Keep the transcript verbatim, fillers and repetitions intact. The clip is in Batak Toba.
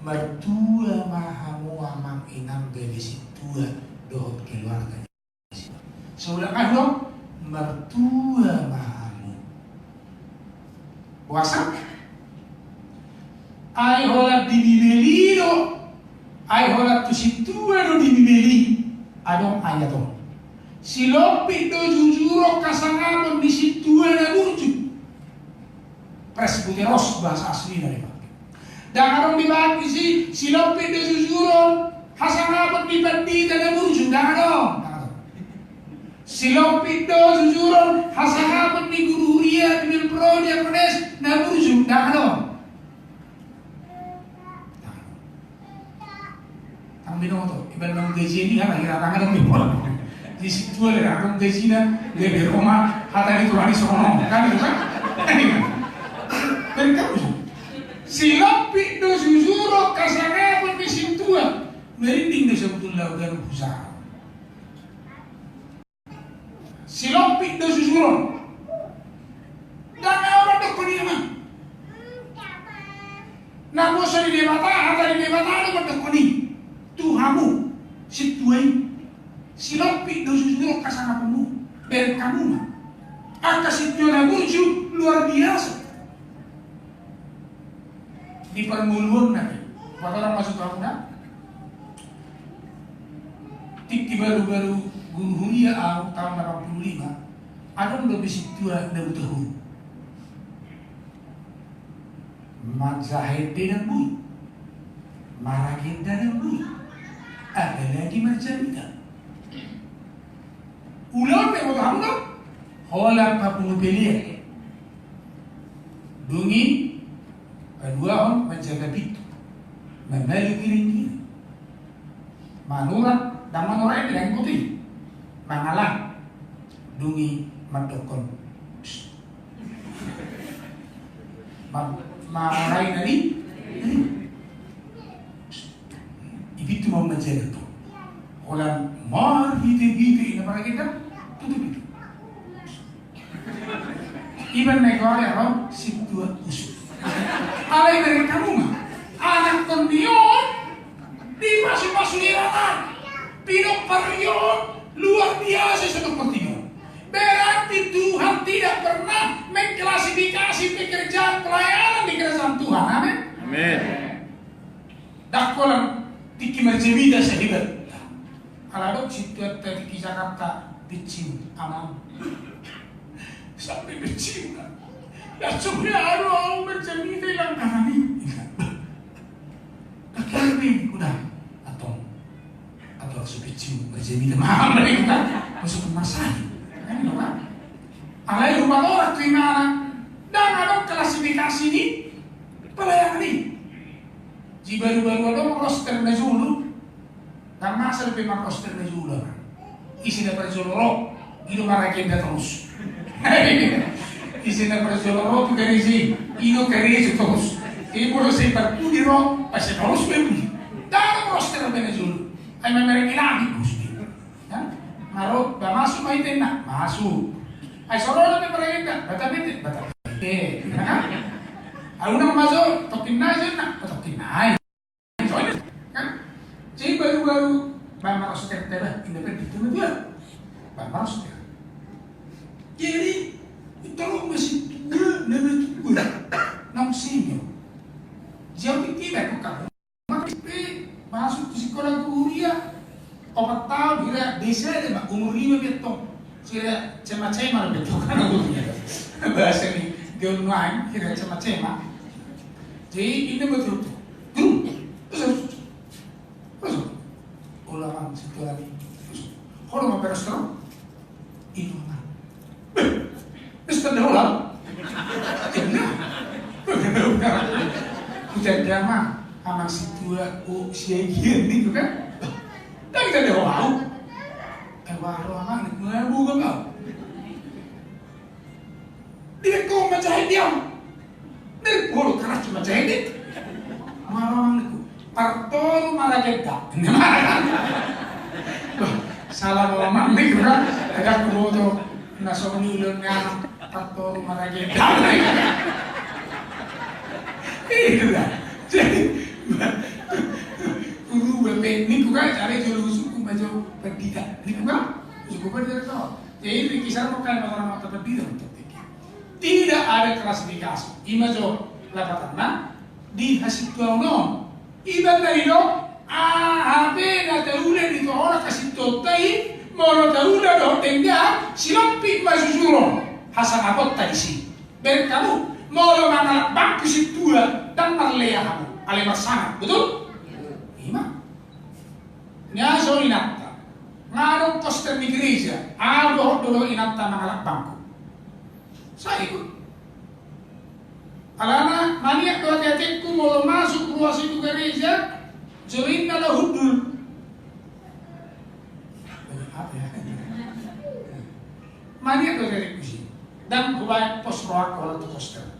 Martua ma hamu amang inang, bere sintua dohot keluarga. Saulak aha do? Martua ma hamu. Boasa? Ai holan di Bibel i do. Ai holan tu sintua do di Bibel i. Adong ayat on. Silompit do jujur on hasangapon ni sintua na burju. Presbuteros bahasa aslina dipake. Ndang adong dipake disi, silompit do jujur on hasangapon ni pandita na burju, ndang adong. Ndang adong. Silompit do jujur on hasangapon ni guru huria, ni Bibelvrouw, diakones na burju, ndang adong. Ndang adong. Ndang binoto, ibaen naung gajian i, hira-hira ndang adong dipotong. Di sintua le, adong gajina, gabe ro ma hata ni tulang i songon on. Kan itu kan? Kan itu. Silompit do jujur on hasangapon ni sintua. Merinding do sebetulna ganup husarang. Silompit do jujur on. Ndang na mandok hon i ma. Na boso ni Debata, hata ni Debata do mandok hon i. Tu hamu sintua i. Silompit do jujur on hasangaponmu. Bereng hamu ma. Angka sintua na burju luar biasa. Di parngoluonna pe, patorang masuk hamuna. Tingki baru-baru guru huria au, taon delapan puluh lima, adong dope sintua na buta huruf. Manjahende ndang boi, maragenda ndang boi, apalagi marjamita. Ulaon pe boto hamu do, holan papungu pelean. Dung i paduahon manjaga pintu, mamalu giring-giring. Manurat, ndang manurat i, ndang iboto i. Mangalap. Dung i mandokkon. Ma-, mangalap na di. Di pintu ma manjaga tu. Holan marhite-hite i na maragenda, tutup pintu. Iba na i, kau ale ro sintua usuk. Alai bereng hamu ma, anakkon ni on dipasu-pasu Debata. Pinompar ni on luar biasa, satu per tiga. Berarti Tuhan tidak pernah mengklasifikasi pekerjaan pelayanan di kerajaan Tuhan. Amin. Amin. Ndang holan tingki marjamita sahebat. Ala adong sintuanta tingki Jakarta, pensiun, amang. Sampe pensiun, ndang so hea do au marjamita i langkanan i. Akhirna, udah, antong, antong so pensiun marjamita ma au, udah. Masuk rumah sakit. Kan, gitu kan? Alai hupatorang tu ibana, ndang adong klasifikasi ni pelayanan i. Di baru-baru adong roster na jolo. Ndang masa dope ma roster na jolo. Ise na parjolo ro, i do maragenda torus. Ise na parjolo ro tu gareja i, i do gareja torus. I molo sai parpudi ro, pasti torus be pudi. Ndang adong roster dope na jolo. Ai mamereng i lagi bos. Hah? Nga ro, ba masuk ma hita, inna, masuk. Ai so ro dope maragenda, Batam ente, Batam ente. Eh, ya kan? Ai unang ma jo, tongkin nai jo, inna, tongkin nai. Kan? Jadi baru-baru, ba ma roster te ba, inna, ba di tengah dia. Ba ma roster. Jadi, itu lo masih tua, nama tua. Naung senior. Jadi kita bukan Pe, masuk tu sikola guru huria. Opat taon, hira desa de ma, umur lima be tong. Hira cema-cema be tong, kan guru huria. Bahasa ni gaul nuaeng, hira cema-cema. Jadi, ini betul tu. Guru, terus, terus. Terus. Ulangan sikola ni. Terus. Holan ma beres terus. Inona. Beh, bes tanda holan. Inna. Hujanda ma, amang sintua, o, siagian ninna kan. Ndang tanda holan. Eh, waro amang, ninna, buka kau. Direct ho manjahit dia. Dari polo keras cuma jahit. Maro amang ninna. Partoru maragenda. Bah, salah amang ninna kan. Ada kumoto na songon i ulaon ni amang. Partoru maragenda. Itu dah. Jadi, Di buka, cukup aja dari kau. Jadi di kisah mau kayak orang mau tempat bilang untuk pikir. Tidak ada klasifikasi. Ima jo lapatanna di hasintuaon on. Iba tadi do, aha pe na taula di tohona hasintuaonta i, molo taula dohot denggan, silompit ma jujur on. Hasangaponta disi. Bereng hamu, molo mangalap bangku sintua, ndang marlea hamu. Alai marsangap, betul? Ima. Nia so inanta. Nga adong poster ni gereja. Ahu dohot do inanta mangalap bangku. Sai ikut. Alana maniak do ateatengku molo masuk ruas itu gereja, joinna laho hundul. Maniak do ateatengku si. Ndang hubaen pos rohangku ala tu poster.